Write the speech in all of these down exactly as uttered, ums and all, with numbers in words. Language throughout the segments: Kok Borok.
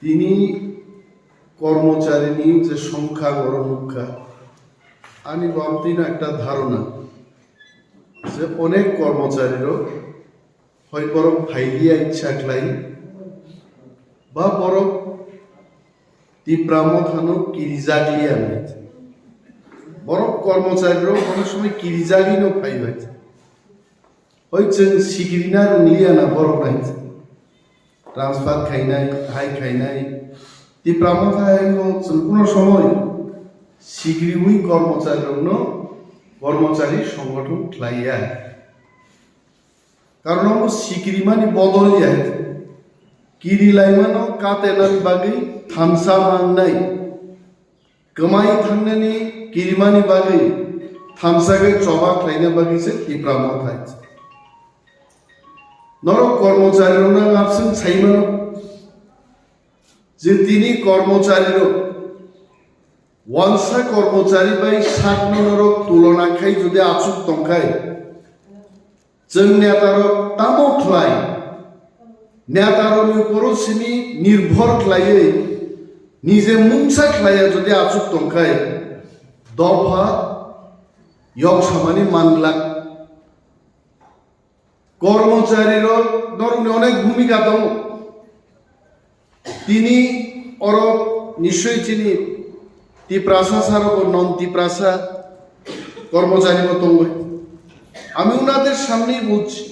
Tini kormocharini je songkha, borok nukha, ani bamtino ekta dharona je onek kormocharirok hoi borok phailia ichha khlai ba borok Tipra Mothano kirijak liya nai. Borok kormocharirok onek somoi kirijagwino phaibai. Hoi chwng sikrina rwngliya na borok nai. Transfer khainai, hai khainai. Tipra Motha hai no chwng kuno somoi sikriwi kormocharirokno kormochari songgothon khlaiya. Karon omo sikrimani bodol ya. Kiri laimano katenani bagwi thansa mangnai. Kwmai thangnani kirimani bagwi thansa khe choba khlaina bagwi se Tipra Motha hai. Norok kormochari rokno ngapswng sai mano je tini kormochari rok wansa kormochari bai sakno norok tulona khai jodi achuk tongkhai, chwng netarok tamo khlai? Netarokni uporo simi nirbhor khlaiwi nije mungsa khlaiya jodi achuk tongkhai, dopha yok samani manglak. Kormochari rok norokni onek bhumika tongo. Tini oro nischoi chini Tiprasa saro bo non Tiprasa kormochari bo tongwi. আমি ওনাদের সামনেই বলছি,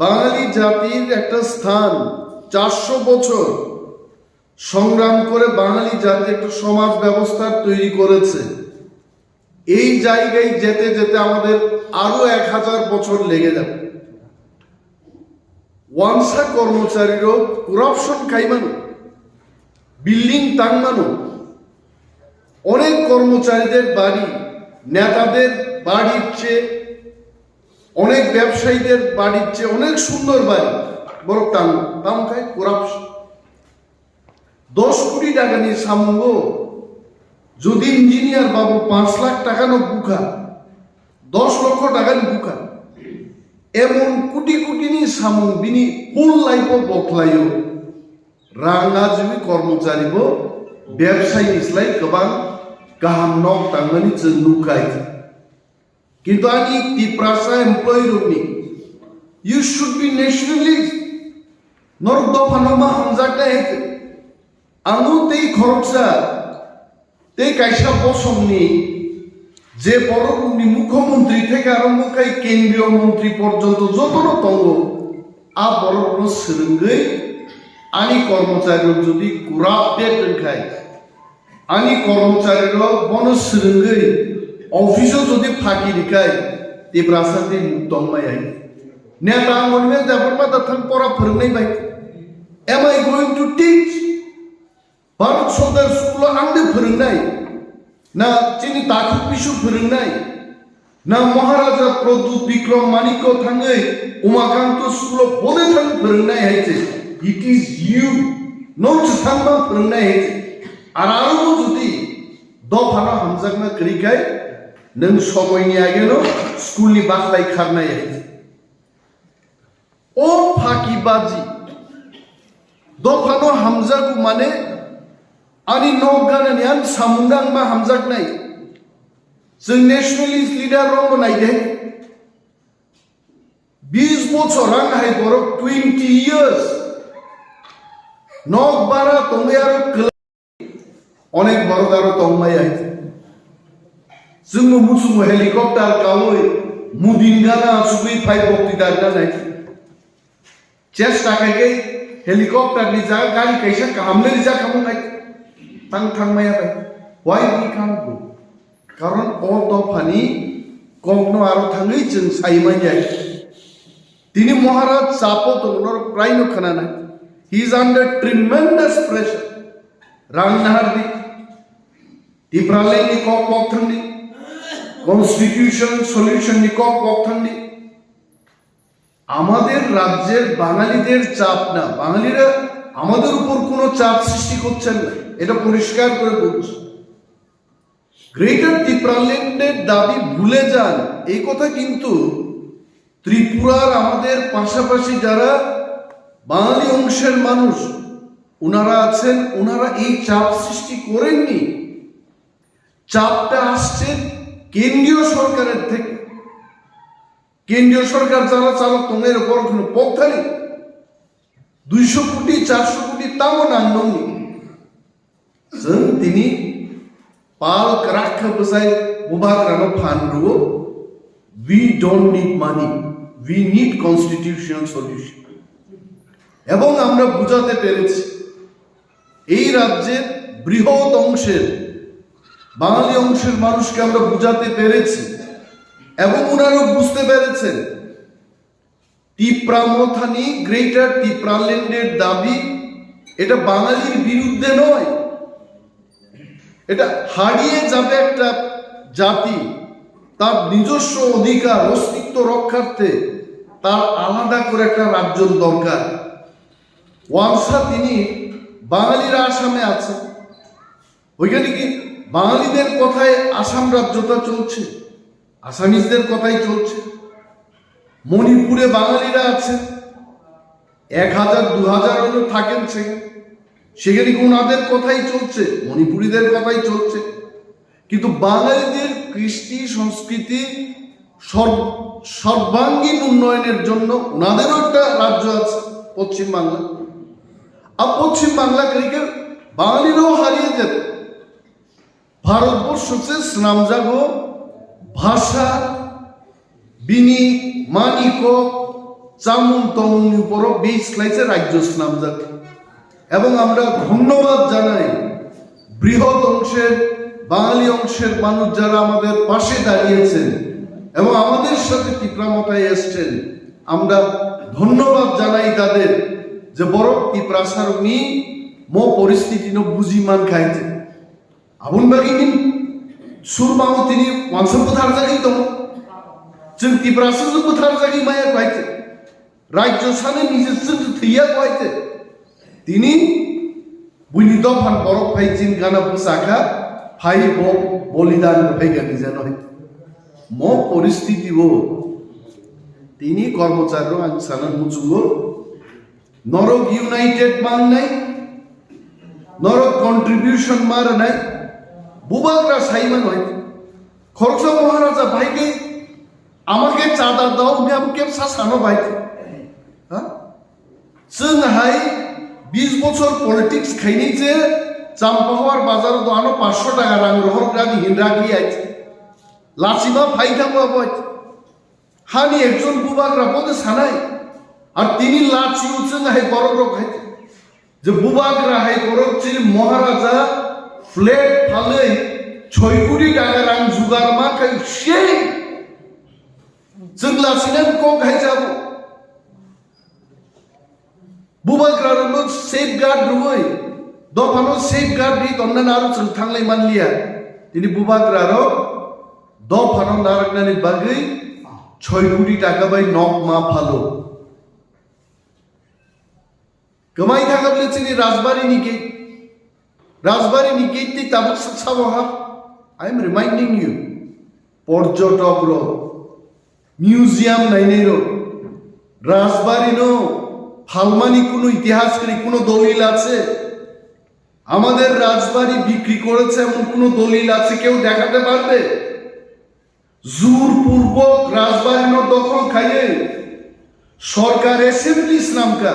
বাঙালি জাতির একটা স্থান, চারশো বছর সংগ্রাম করে বাঙালি জাতি একটা সমাজ ব্যবস্থা তৈরি করেছে। এই জায়গায় যেতে যেতে আমাদের আরো এক হাজার বছর লেগে যাবে। Wansa kormochari rok corruption khaimano, building tangmano, onek kormocharider bari, netader barir che, onek bebsayider barir che onek sundor bari borok tang, tamo khai corruption. Dos koti takani samungo jodi engineer babu panch lakh takano bukha, dos lokho takani bukha, emon koti kotini samung bini whole life-o bo khlaio, rang ajui kormochari bo bebsai ni slai kwbang kaham nok tangmani chwng nukkha. Kintu ani Tiprasa employee rokni, you should be nationalist. Norok dophano ma hamjaknai hai khe. Ang o tei khoroksa, tei kaisa bosongni je borok rokni mukhyamantri theke arombo khai kendriyo mantri porjonto jotono tongo, a borok rokno swrwngwi ani kormochari rok jodi corrupted wngkhai, ani kormochari rok bono swrwngwi office o jodi phaki rikhai, Tiprasa tei muk tongmaya. Neta ang mwnwi Debbarma da thang pora phwrwngnai bai. Am I going to teach? Bharat Sardar school o ang de phwrwngnai? Na chini takhuk bisu phwrwngnai? Na Maharaja Pradyut Bikram Manikya thangwi Umakanto school o bode thang phwrwngnai hai se? It is you. Nok se thangma phwrwngnai hai se. Ar aro bo jodi dophano hamjakma kwrwi khai nwng somoini ageno school ni bakhlai kharnai hai se. O phakibaji, dophano hamjago mane ani nok ganani ani samungno ang ma hamjaknai. Chwng nationalist leader rokbo naide. Bis bochor ang hai borok twenty years nok bara tongwi aro kwlai. Onek borok aro tongmaya. Chwngno muchungo helicopter kaui Mudin gana achugwi phai bokti darna nai. Chesta khaikhe helicopter ni jaga gari kaisa kaham le rijak khamung nai. Tang thangmaya bai. Why we can't go? Karon o dophani kokno aro thangwi chwng sai manya. Tini Maharaj chapo tongo, norok praino khwnanai. He is under tremendous pressure. Rang nahardi. Tipraland ni kok kok thangdi. Constitution solution ni kok kok thangdi. আমাদের রাজ্যের বাঙালিদের চাপ না, বাঙালিরা আমাদের উপর কোনো চাপ সৃষ্টি করছেন না, এটা পরিষ্কার করে বলছি। গ্রেটার ত্রিপুরাল্যান্ডের দাবি ভুলে যান, এই কথা কিন্তু ত্রিপুরার আমাদের পাশাপাশি যারা বাঙালি অংশের মানুষ, ওনারা আছেন, ওনারা এই চাপ সৃষ্টি করেননি। চাপটা আসছে কেন্দ্রীয় সরকারের থেকে। কেন্দ্রীয় সরকার যারা চালক, তোমরা এর উপর কোনো পথ নেই। দুইশো কোটি, চারশো কোটি তাও নাম নেই। Chwng tini pal kwrak khe bwsai bubagrano phan rwo, "We don't need money, we need constitutional solution." এবং আমরা বুঝাতে পেরেছি, এই রাজ্যের বৃহৎ অংশের, বাঙালি অংশের মানুষকে আমরা বুঝাতে পেরেছি এবং ওনারাও বুঝতে পেরেছেন। তিপ্রা মথানি, গ্রেটার তিপ্রাল্যান্ডের দাবি, এটা বাঙালির বিরুদ্ধে নয়, এটা হারিয়ে যাবে একটা জাতি। তার নিজস্ব অধিকার, অস্তিত্ব রক্ষার্থে তার আলাদা করে একটা রাজ্য দরকার। ওয়াংসা তিনি বাঙালিরা আসামে আছে, ওইখানে কি বাঙালিদের কথায় আসাম রাজ্যটা চলছে, আসামিজদের কথাই চলছে। মণিপুরে বাঙালিরা আছে, এক হাজার দু হাজার হলেও থাকেন সেখানে, সেখানে কি ওনাদের কথাই চলছে, মণিপুরীদের কথাই চলছে। কিন্তু বাঙালিদের কৃষ্টি সংস্কৃতি সর্ব-, সর্বাঙ্গীন উন্নয়নের জন্য ওনাদেরও একটা রাজ্য আছে, পশ্চিম বাংলা। আর পশ্চিম বাংলা থেকে বাঙালিরাও হারিয়ে যেত। ভারতবর্ষ যে স্নামজাগো ভাষা, bini mani kok, chamung tongmungni borok base khlaise rajyo swnamjak. এবং আমরা ধন্যবাদ জানাই বৃহৎ অংশের, বাঙালি অংশের মানুষ যারা আমাদের পাশে দাঁড়িয়েছেন এবং আমাদের সাথে তিপ্রা মথায় এসছেন, আমরা ধন্যবাদ জানাই তাদের যে বড় তিপ্রাসার মি mo পরিস্থিতি no buji man khaite. Aboni bagwi ni Surma o tini uansuk bwtharjagwi tongo. Chwng Tiprasa se bwtharjagwi maya kwlaite. Rajyo sani niji chwng thwiya kwlaite. Tini buini dophan borok phai chini gana bwsakha, phai bo bolidan phai gani jano hai. Mo poristiti o tini kormochari rok ang sana muchungo. Norok united mangnai, norok contribution ma rwnai, bubagra sai manwi. Khoroksa Maharaja bhai ke, "Amake chada dao," hwnwi abo kebsa sano bhai. Ha? Chwng hai bis bochor politics khaini je Champahowar bazar do ano paanch sho taka rang rohor gani hinra gli ait. Lachima phai thangma boy. Hani ekjon bubagra bote sanai. Ar tini lachi uchung hai borok rok hai. Je bubagra hai borok chini Maharaja flat phalwi choi koti taka rang jugar ma khai sei. Chwng lachina kok hai jabo. Bubagra rokno safeguard rwui, dophano safeguard ri tonna naro chwng thanglai manliya. Tini bubagra rok dophano narwknani bagwi choi koti taka bai nok ma phalo. Kwmai thangabli chini Rajbari ni gate, Rajbari ni gate ti tabuk sabo ha. I am reminding you, porjotok rok, museum nainai rok, Rajbari no phalmani kuno itihas kwrwi, kuno dolil ache? Amader Rajbari bikri koreche emon kuno dolil ache keu dekhate parbe? Jurpurbok Rajbari no dokhol khaiye sorkar assembly swnamkha.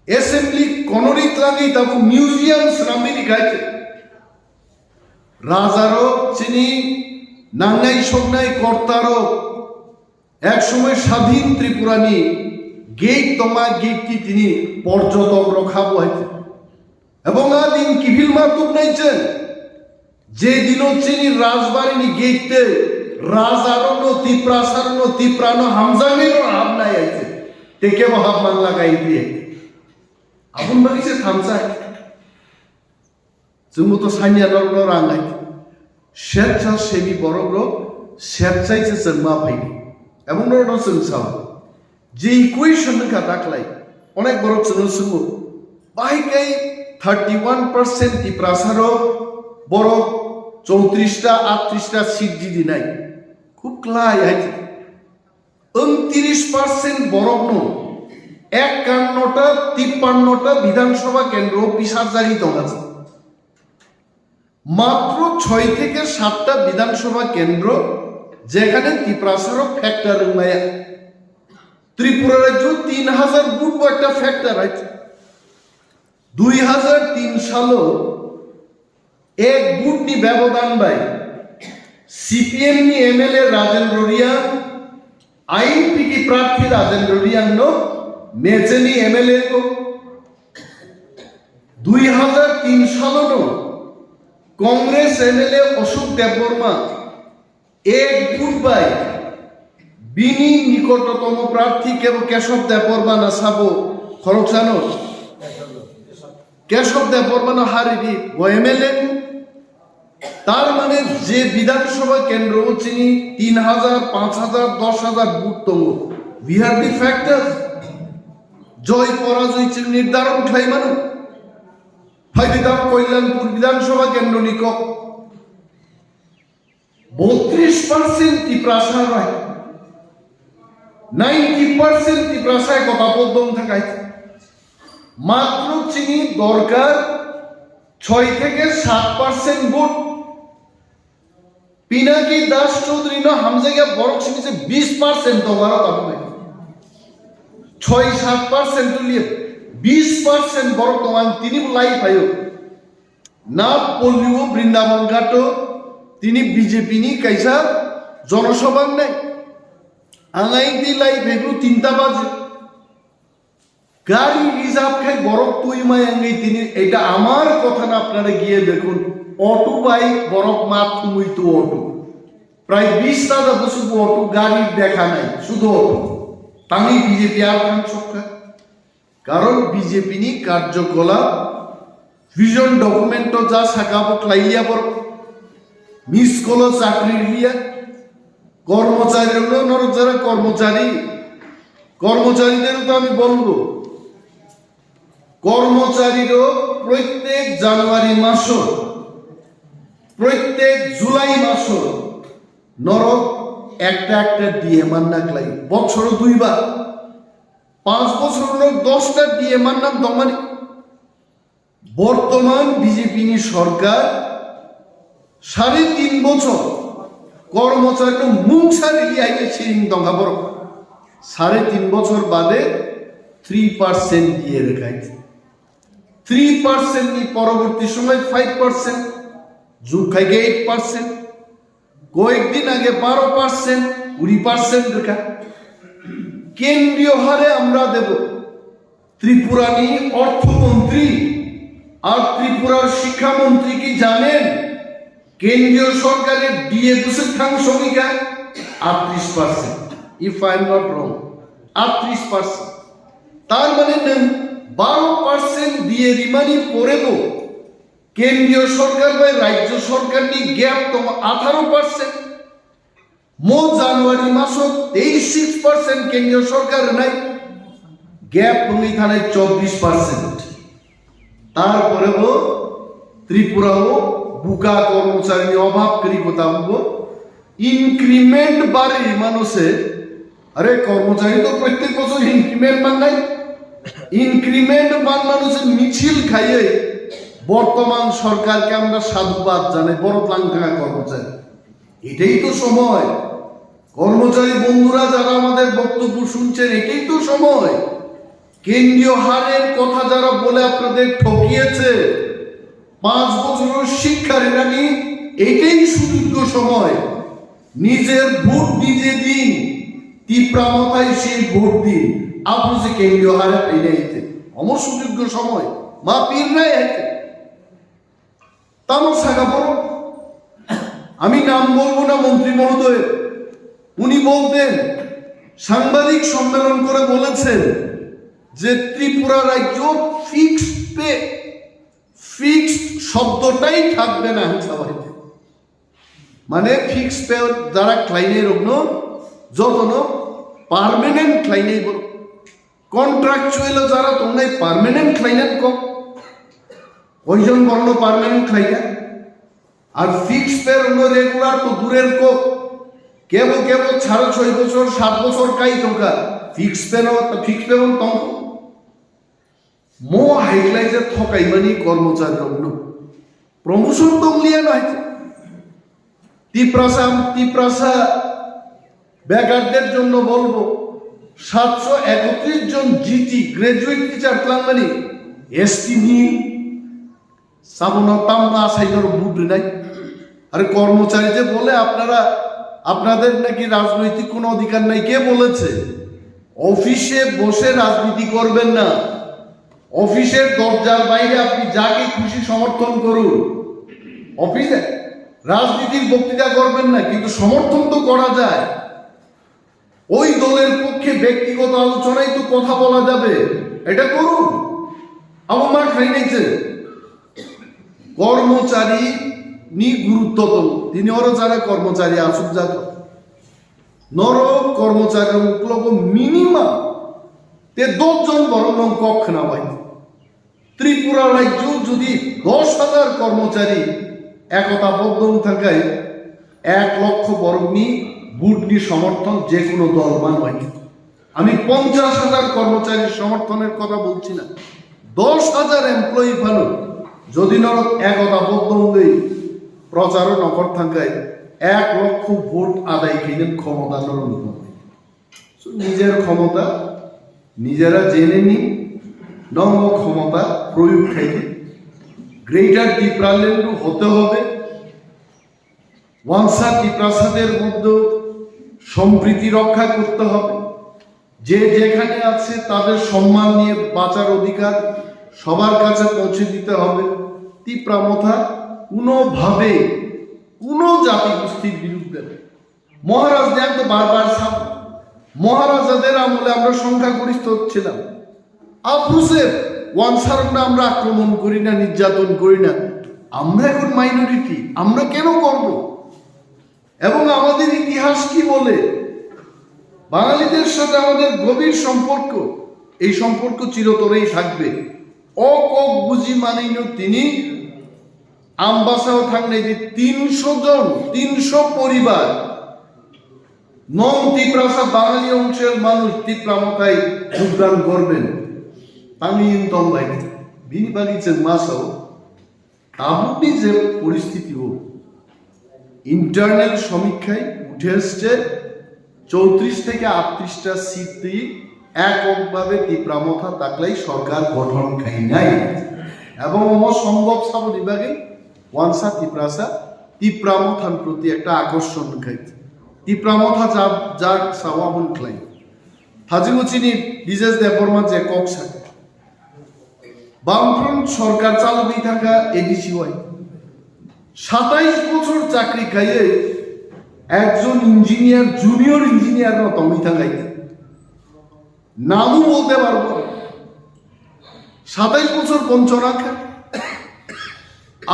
Assembly konorwi twlangwi tabuk museum swnamwi ni khaite. Rajarok chini nangnai soknai kortarok ek somoi sadhin Tripura ni gate tongma gate ki tini porjotok rok habo hai. Ebong a din kiphilma tubnai chwng, je dino chini Rajbari ni gate te raja rokno, Tiprasa rokno, Tipra no hamjaknai no habnai ai chwng. Te kebo hab mangla gai phi. Aboni bagwi se thamsa. Chwngbo to sanya norokno rang lai. Setsasemi borokrok setsai se chwngma phaidi. Emon norokno chwng sao. Je equation wngkha daklai. Onek borok chwngno swngo. Bahai kai thirty one percent Tiprasa rok borok chowtris ta, aatris ta seat jidinai. Khub klai hai. Wng tris percent borokno Ekkannota, tippannota Bidhan Sabha kendro pisarjagwi tongkha. মাত্র ছয় থেকে সাতটা বিধানসভা কেন্দ্র, যেখানে তিপ্রাসারও ফ্যাক্টর রিংলায়া। ত্রিপুরা রাজ্য তিন হাজার ভোট একটা ফ্যাক্টর আছে। দুই হাজার তিন সালো এক ভোট নি ব্যবধান বাই সিপিএম নি এমএলএ রাজেন্দ্র রিয়াং, আইএনপিটি প্রার্থী রাজেন্দ্র রিয়াং নো মেচেনি এমএলএ তো দুই হাজার তিন সালো নো কংগ্রেস এমএলএ অশোক দেববর্মা এক ভোট বাই বিনি নিকটতম প্রার্থী কেবল কেশব দেববর্মা না সাবো খরকসানো কেশব দেববর্মা নো হারিনি ও এমএলএ। তার মানে যে বিধানসভা কেন্দ্র চিনি তিন হাজার, পাঁচ হাজার, দশ হাজার vote tongo, we have the factor. জয় পরাজয় চিনি নির্ধারণ খাই মানু। ফাইদে দাম কল্যাণপুর বিধানসভা কেন্দ্র নিক বত্রিশ পার্সেন্ট তিপ্রাসা রায়, নাইনটি পার্সেন্ট তিপ্রাসায় কথা বলতাম থাকায় মাত্র চিনি দরকার ছয় থেকে সাত পার্সেন্ট ভোট। পিনাকি দাস চৌধুরী নো হামজাইয়া বরক চিনি যে বিশ পার্সেন্ট তো বারো তার ছয় সাত পার্সেন্ট তুলিয়ে বিশ পার্সেন্ট বরক তো আন তিনি লাই পাইও। Nath Palli o Brindaban Ghat o tini B J P ni kaisa jonosabha wngnai. Ang ayang twi lai phaiphuru tinta baje. Gari reserve khai borok twi mai wngwi tini, eta amar kotha na apnara giye dekhun. Auto bai borok ma thumwi tu auto. Prai bish ta da busu auto gari dekha nai, sudhu auto. Tangwi B J P ar thang sokha. Karon B J P ni karjokolap, vision document o ja saka bo khlai liya borok, miss call o chakri liya, kormochari rok no norok jara kormochari, kormochari der to ami bolbo, kormochari rok proitek January maso, proitek July maso norok ekta ekta D A manna khlai, bochoro duibar. Panch bochor no dosta D A manna tongmani. Bortoman B J P ni sorkar sare tin bochor kormochari no mungsa rili aine siring tongkha borok. Sare tin bochor bade three percent D A rwkhai. Three percent ni poroborti somoy five percent, jug khai khe eight percent. কয়েকদিন আগে বারো পার্সেন্ট, কুড়ি পার্সেন্ট রেখা। কেন্দ্রীয় হারে আমরা দেব। ত্রিপুরানি অর্থমন্ত্রী আর ত্রিপুরার শিক্ষামন্ত্রী কি জানেন কেন্দ্রীয় সরকারের ডিএ বুসে থাং সমীক্ষা আটত্রিশ percent, if I am not wrong, আটত্রিশ পার্সেন্ট। তার মানে নেন বারো পার্সেন্ট দিয়ে রিমানি পরেও কেন্দ্রীয় সরকার bai রাজ্য সরকারনি গ্যাপ tongo আঠারো percent. Mo January maso twenty-six percent kendriyo sorkar rwnai, gap wngwi thanai chobbish percent. Tarpore bo Tripura o buka kormocharini obhab kwrwi bo tabukbo increment barwi mano se, are kormochari to prottek bochor increment mannai, increment man mano se michil khaiwi bortoman sorkar ke amra sadhubad janai, borok lang thanga kormochari. এটাই তো সময়। কর্মচারী বন্ধুরা যারা আমাদের বক্তব্য শুনছেন, এটাই তো সময়। কেন্দ্রীয় হারের কথা যারা বলে আপনাদের ঠকিয়েছে, পাঁচ বছরের শিক্ষা রেনানি, এটাই সুযোগ্য সময়। নিজের ভোট নিজে দিন, তিপ্রা মাথায় সেই ভোট দিন। আপনি যে কেন্দ্রীয় হারে ফিরে আইতে, অমর সুযোগ্য সময়, মা পীর নাই আইতে। তামার সাগা বড়, আমি নাম বলবো না মন্ত্রী মহোদয়, উনি বলতেন, সাংবাদিক সম্মেলন করে বলেছেন যে ত্রিপুরা রাজ্য ফিক্সড পে, ফিক্সড শব্দটাই থাকবে না হিসাব হইতে। মানে ফিক্সড পে যারা খ্লাইনে রগ্ন যতন পার্মানেন্ট খ্লাইনে বল কন্ট্রাকচুয়াল যারা তোমরা পার্মানেন্ট খ্লাইনে কম কয়জন বর্ণ পার্মানেন্ট খ্লাইয়া আর ফিক্সড পে রগ্ন রেগুলার তো দূরের কো Kebo kebo sare soi bochor, sat bochor kai tongkha, fix pay no, fix pay no tongkha. Mo haiklai je thokaimani kormochari rokno. Promotion tongliya no hai. Tiprasa, Tiprasa বেকারদের জন্য বলবো, সাতশো একত্রিশ জন GT graduate teacher tlangmani ST নিয়ে সাবনা তামনা সাইডর ভোট নাই। আরে কর্মচারী যে বলে আপনারা, আপনাদের নাকি রাজনৈতিক কোনো অধিকার নাই, কে বলেছে? অফিসে বসে রাজনীতি করবেন না। অফিসের দরজার বাইরে আপনি যাকে খুশি সমর্থন করুন। অফিসে রাজনীতির বক্তৃতা করবেন না, কিন্তু সমর্থন তো করা যায়। ওই দলের পক্ষে ব্যক্তিগত আলোচনায় তো কথা বলা যাবে, এটা করুন। Abo ma khlai nai se. Kormochari ni gurutto tongo. Tini oro jara kormochari aswk jago. Norok kormochari rok uklogo minimum te dos jon borok nong kok khna bai. Tripura rajyo jodi dos hajar kormochari ekota boddo wng thangkhe ek lokkho borokni vote ni somorthon je kono dol man bai. আমি পঞ্চাশ হাজার কর্মচারীর সমর্থনের কথা বলছি না, দশ হাজার এমপ্লয়ি ফানো যদি নরক একতা বদ্ধ হয়ে প্রচারও নকর থাকায় এক লক্ষ ভোট আদায় খাইলেন ক্ষমতা নরক নিজের ক্ষমতা নিজেরা জেনে নিন, নম ক্ষমতা প্রয়োগ খাইলে গ্রেটার টিপ্রাল্যান্ড হতে হবে। ওয়ানসা তিপ্রাসাদের মধ্যে সম্প্রীতি রক্ষা করতে হবে। যে যেখানে আছে তাদের সম্মান নিয়ে বাঁচার অধিকার সবার কাছে পৌঁছে দিতে হবে। তিপ্রা মথা কোনোভাবে কোনো জাতিগোষ্ঠীর বিরুদ্ধে না। মহারাজ দেন তো বারবার সাব মহারাজাদের আমলে আমরা সংখ্যাগরিষ্ঠ ছিলাম। আফুসে ওয়ানসারকে আমরা আক্রমণ করি না, নির্যাতন করি না। আমরা এখন মাইনরিটি, আমরা কেন করব? এবং আমাদের ইতিহাস কি বলে? বাঙালিদের সাথে আমাদের গভীর সম্পর্ক, এই সম্পর্ক চিরতরেই থাকবে। অ কক বুঝি মানিনো তিনি আমবাসাও থাকলে যে তিনশো জন, তিনশো পরিবার নন তিপ্রাসা বাঙালি অংশের মানুষ তিপ্রা মতায় যোগদান করবেন। আমি ইনতম ভাই, বিনি বাগি চেংমাসাও tabukni je poristiti o internal সমীক্ষায় উঠে এসছে চৌত্রিশ থেকে আটত্রিশটা সিট দিয়ে এককভাবে তিপ্রা মথা তাকলাই সরকার গঠন খাই নাই। এবং অম সম্ভব সাবনি বাকি ওয়ানসা তিপ্রাসা তিপ্রা মথান প্রতি একটা আকর্ষণ খাই। তিপ্রা মথা যা যা সাওয়াবন খাই। হাজিমুচিনি বিজেস দেববর্মা যে কক সাকে বামফ্রন্ট সরকার চালু হয়ে থাকা এডিসিওয়াই সাতাইশ বছর চাকরি খাইয়ে একজন ইঞ্জিনিয়ার, জুনিয়র ইঞ্জিনিয়ার না তমি থাকাই নামও বলতে পারবো না। সাতাইশ বছর বঞ্চনা খা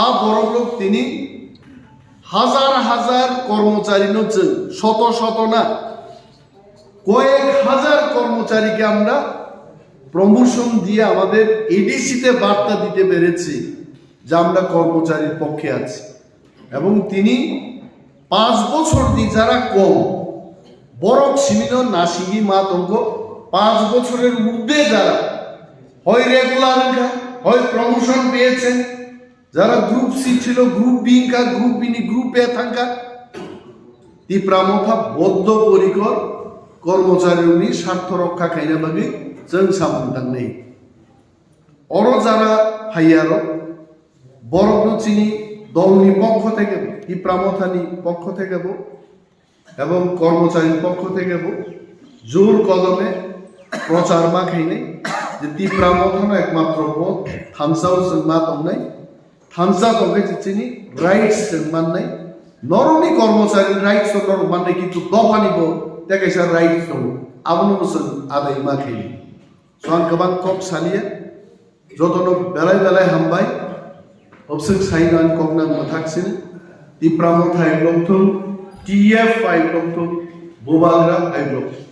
আ বড় লোক তিনি হাজার হাজার কর্মচারী নচ্ছে, শত শত না, কয়েক হাজার কর্মচারীকে আমরা প্রমোশন দিয়ে আমাদের এডিসিতে বার্তা দিতে পেরেছি যে আমরা কর্মচারীর পক্ষে আছি। এবং তিনি পাঁচ বছর দি যারা কম বরক সিমিনো নাসিগি মা তঙ্গ পাঁচ বছরের ঊর্ধ্বে যারা হয় রেগুলার হয় প্রমোশন পেয়েছেন, যারা গ্রুপ সি ছিল গ্রুপ বি ইনকা গ্রুপ বি নি গ্রুপ এ থাকা তিপ্রা মথা বদ্ধপরিকর কর্মচারীর স্বার্থ রক্ষা খাইনা বাকি চং সাবন তাংনি। অরো যারা ফাইয়ারো বরকনো চিনি দলনি পক্ষ থেকে তিপ্রা মথানি পক্ষ থেকে এবং কর্মচারীর পক্ষ থেকে জোর কদমে প্রচার মা খাইনি যে তিপ্রা মথানো একমাত্র পথ থামসাও চং মা তংনাই। Thansa tongkhe chini rights chwng mannai, norokni kormochari rights norok mannai, kintu dophani bo tei kaisa rights tongo, abono bo chwng adai ma khaini. So ang kwbang kok saliya, jotono belai belai hambai, obswk saino ang kok nang mwthak sini, Tipra Motha hai blok thung, T F hai blok thung, Bubagra hai blok thung.